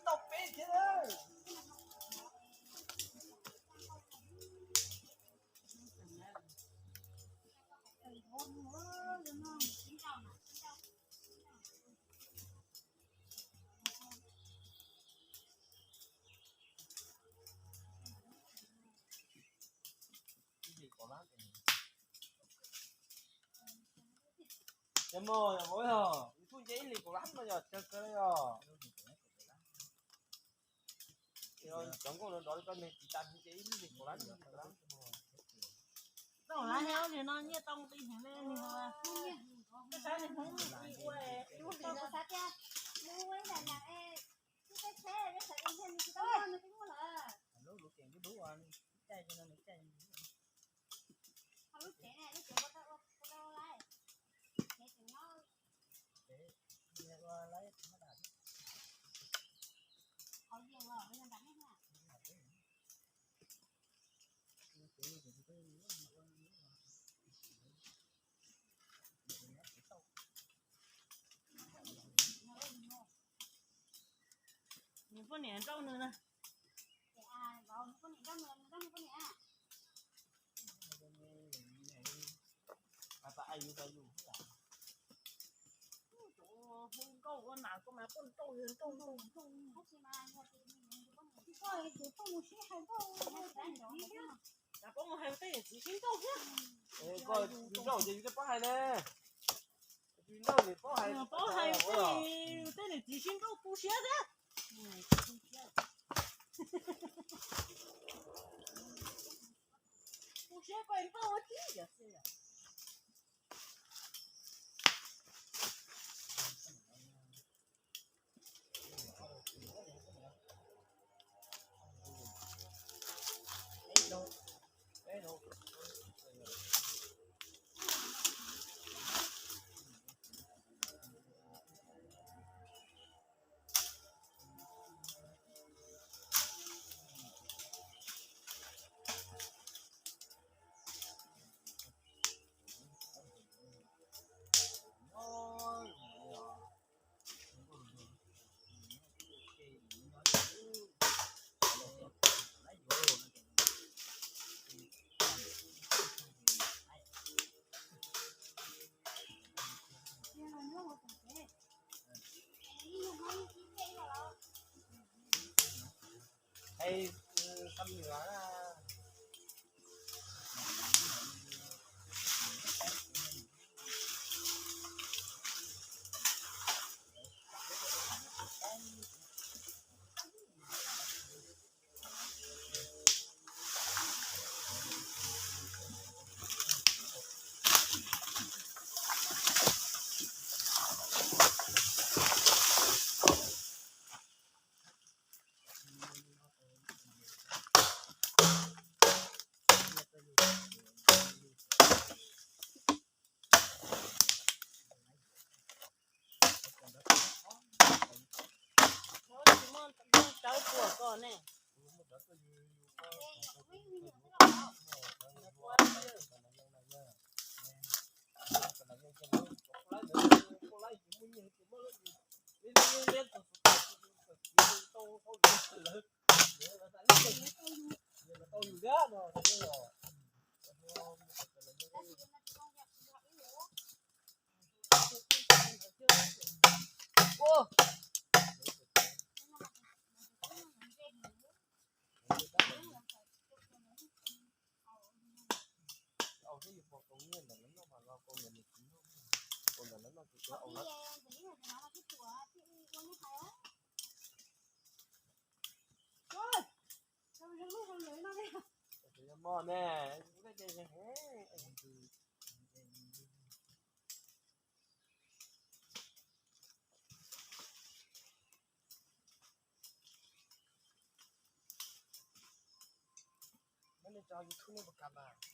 Tau peb thiab. Ces mog, yog ua yog yus tuaj nce ib lis kaum lab no yog tsawg kawg li os. Cov nkauj no nrov li koj neeg tiv tas nce ib lis kaum lab, ib lis kaum lab. Tau lab thiab, nim no nyiaj tau ti heev li, koj saib nim hmoob ua. Nws poj niam nrauj nws na. Hu nkauj ua nas koj mas poj nrauj nrauj nrauj. Poj mus hais tej niam txiv sib nrauj thiab. Koj nrauj ces yus tej pab hais ne. Yus nrauj niam paub hais, paub hais tej, tej niam txiv sib nrauj tu siab thiab. Tu siab koj nrauj ua tib yam xwb. Hais, xăm nws. Tsis muaj cawv puas koj ne.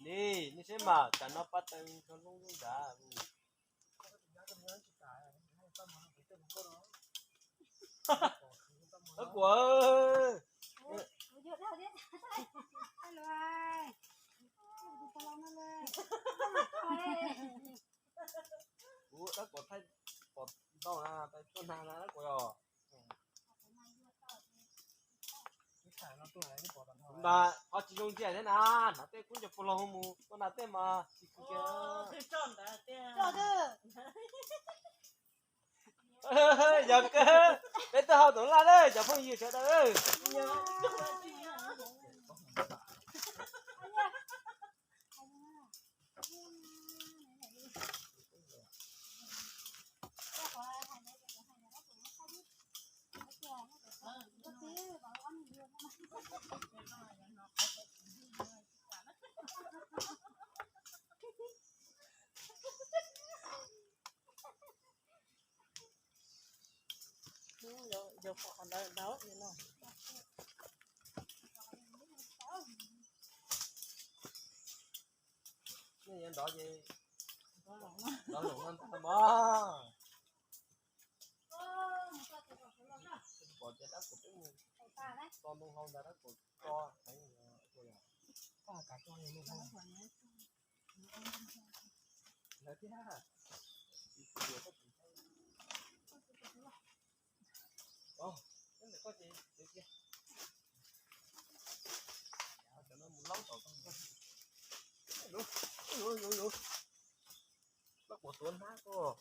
Li, nej saib mas, tam no pab taws nrog lub lub nrad. Dab Kuam, kuv Dab Kuam thaij pom ntau na, tuaj nag na Dab Kuam yog. Mas qhov tsis zoo ntsia thiab na, hnav tej kub nco puag los mus ua nram tej mas tsis khwv kiag. Yog kawg, peb tuaj haus toov laj lawm cov phooj ywg sawv daws. Nej yuav nrov ces nrov loos no ntag mog. Pom tias dab kuv twb mus tso ntoo hau ntawd dab kuv tso heev. Koj kav tso ntoo hau lawm thiab. Lub quav tuav hnab koj.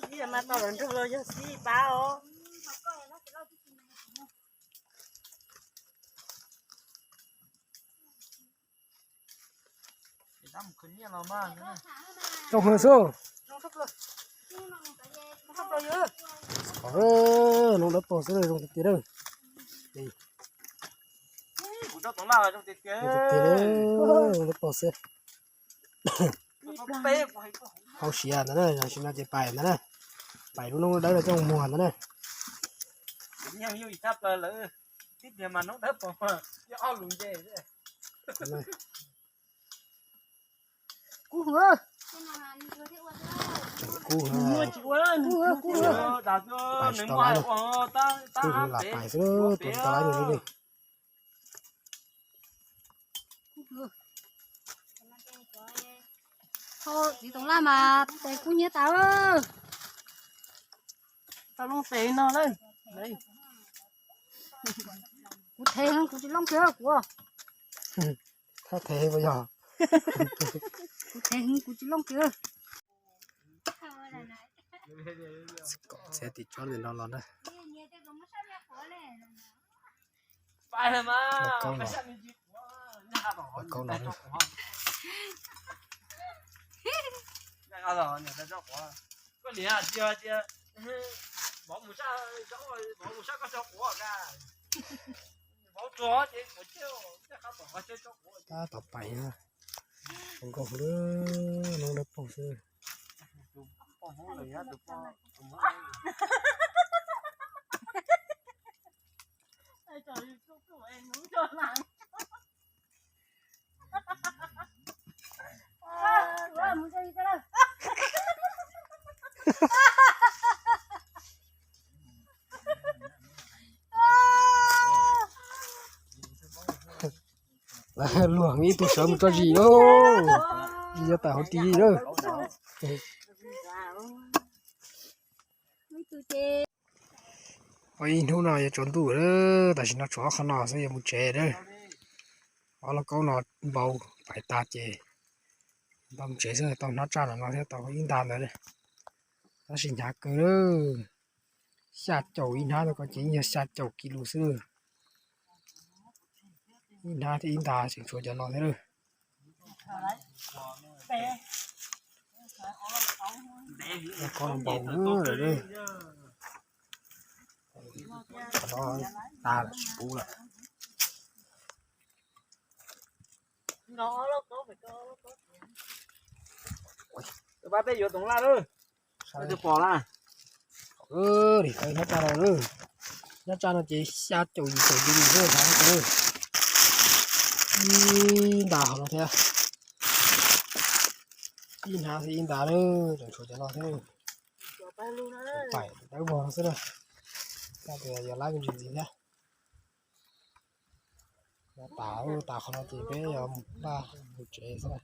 Ib yam mas tau lawv nrug los yog xib pab os. Zoo heev xwb. Noob dawb paug xwb zoo tiag tiag. Zoo tiag tiag, noob dawb paug xwb. Hauv siav ntawd na, tam sim no ces pais ntawd na. Pais lub noob dawb los coj mus muag ntawd na. Kub heev. Kub heev. Pais tsis tau lawm. Twb lam pais xwb, tua tsis tau lawm nws li. Txiv Toom Laj mas tes kub hnyiab tas. Tau loo tes no lawm. Kuv thev heev kuv tsis looj kiag kuv. Thaj thev puas yog? Kuv thev heev kuv tsis looj kiag. Kom txiav tim tsob ntawm no los na. Lauj kaub no. Tab tom pais na. Zoo nkauj heev li, noob dawb paug xwb. Luag ib tug sawv mus tso zis lauj, zis yog tam hauv ris lawm. Ib hnub no yuav tsaus ntuj lawm, tam sim no tshuav ob qho no xwb yuav mus tsev lawm. Ob lauj kaub no npau pais tas ces npaj mus tsev xwb, tau hnab tsaj no no thiab tau ib nta ntawd. Tab sis hnyav kawg lawm, xya caum ib hnab no ko ces yeej yog xya caum kis lus xwb. Ib hnab thiab ib nta tseem tshuav cov no thiab lawm. Lauj kaub no npau lawm. Qhov no tas lawm tsis pub lawm. Pab peb yuav Toom Laj lawm. Twb pom lawm. Hnab tsaj no lawm. Hnab tsaj no ces xya caum yim caum yim lus lawm. Ib nta hov no thiab. Ib hnab xwb ib nta lawm, tseem tshuav cov no xwb. Paim dawb vog no xwb na. Xav tias yog lab me ntsis ntxiv thiab. Yog tas, tas qhov no ces peb yuav npaj mus tsev xwb na.